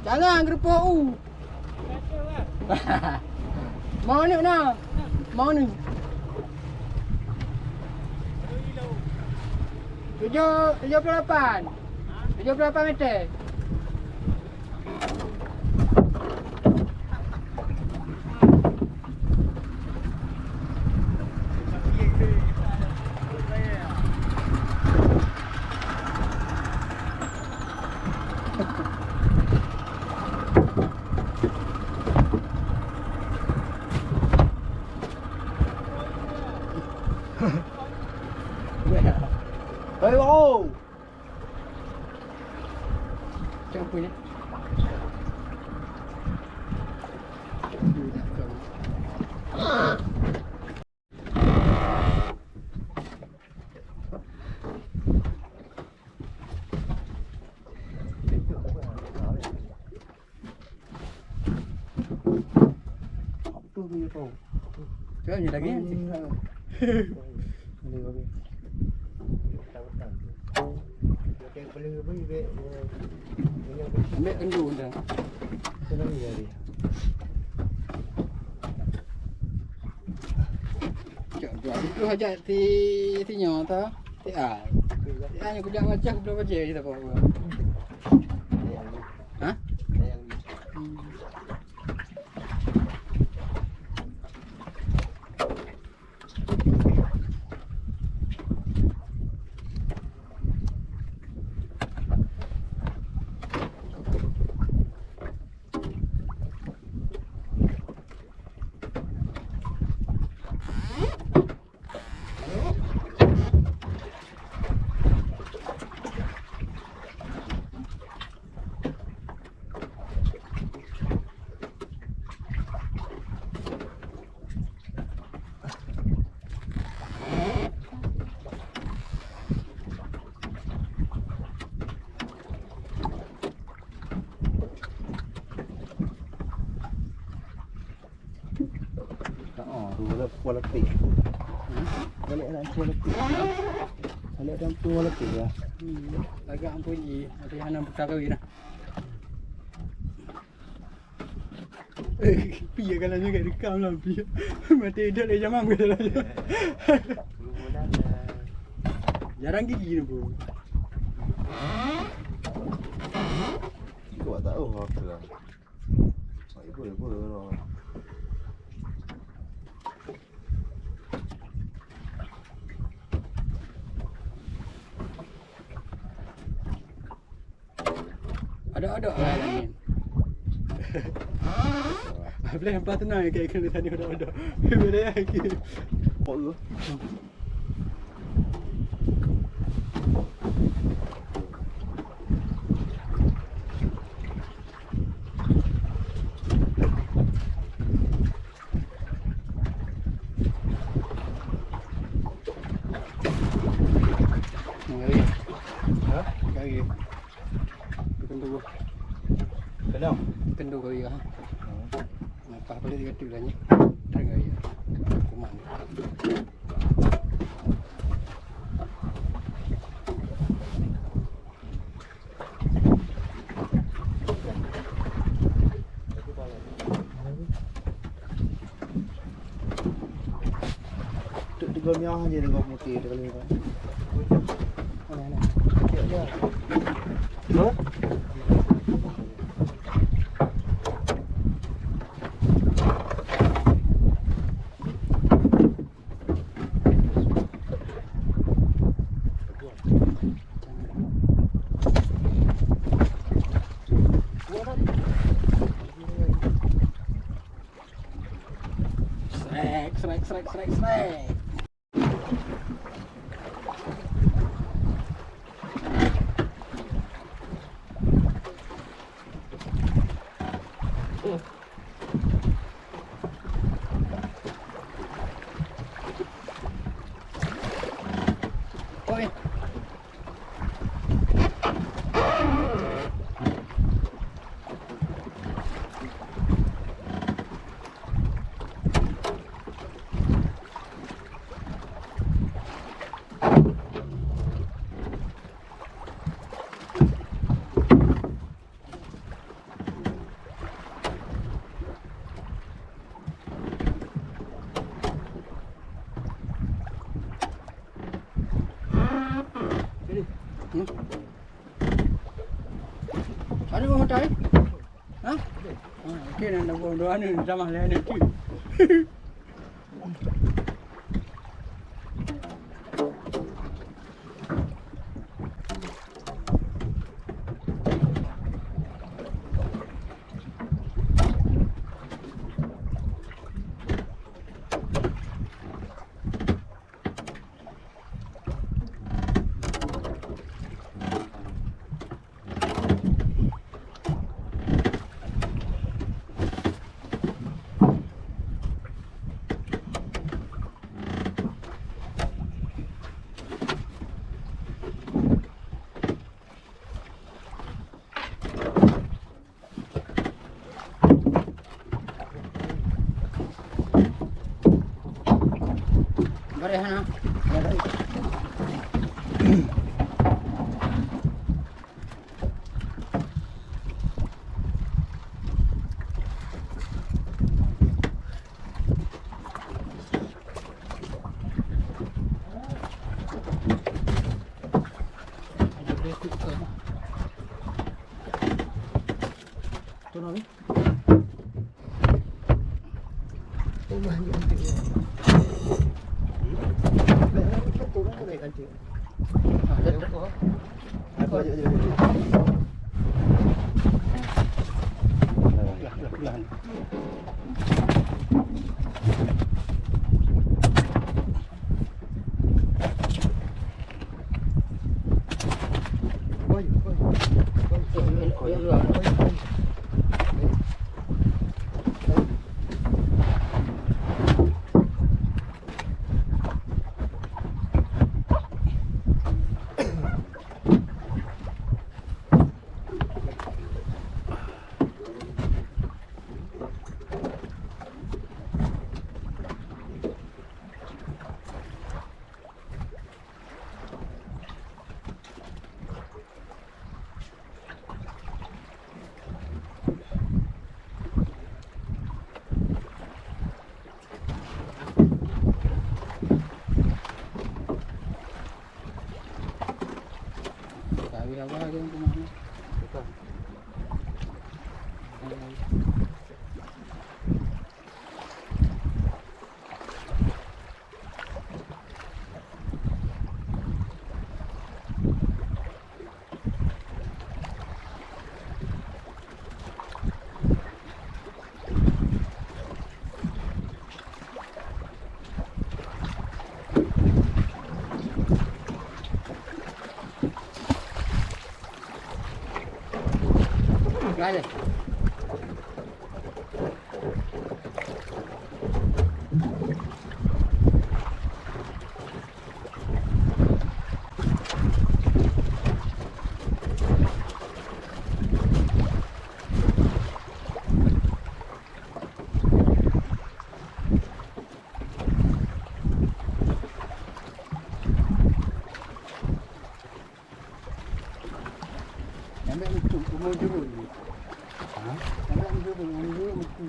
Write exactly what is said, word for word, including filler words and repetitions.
Tangan geureupoh u. Mau neuk na? Mau neuk? Tujoh, tujoh ploh lapan. Tujoh ploh lapan meter. Hai, wow. Siapa ni? Kan ni lagi. Ambil kendu dah. Cak dua puluh aja ti, ti nyoe ta. Ti ai. Ti ai nyoe kujak baca, kujak baca kita bawa. Ha? Hmm. Oh, dua belas kualiti. Hmm? Balik nak kualiti. Balik dan kualiti ya. Hmm, agak ampun ji, ada yang nak buka kawin dah. Eh, piye kalau nyoe kat rekam lah, piye. Mati hidup lagi zaman boleh lah. Jarang gigi ni, bro. Kau tak tahu apa lah. Ibu, ibu, ibu. Ada-ada lah lain. Boleh empat tenang ya, kayak kena tadi ada-ada. Boleh lagi. Kok tu? Ngeri. Ha? Ngeri. Tekan tu. Kenapa? Kendu kali ya. Hmm. Lepas balik dia kata lah ni. Terang kali ya. Kuman. Tuk tiga miah je dengan putih dia kali ni. Mana, mana? Cek je. Hah? Srek, srek, srek, srek, srek. Oi. Ah, oke, nak nabung dua ni, sama lah ni. Bareh hana. Kawin apa lagi yang rumah ni? Bukan. Sampai untuk umur dulu ni. Ha? Sampai untuk umur dulu mesti.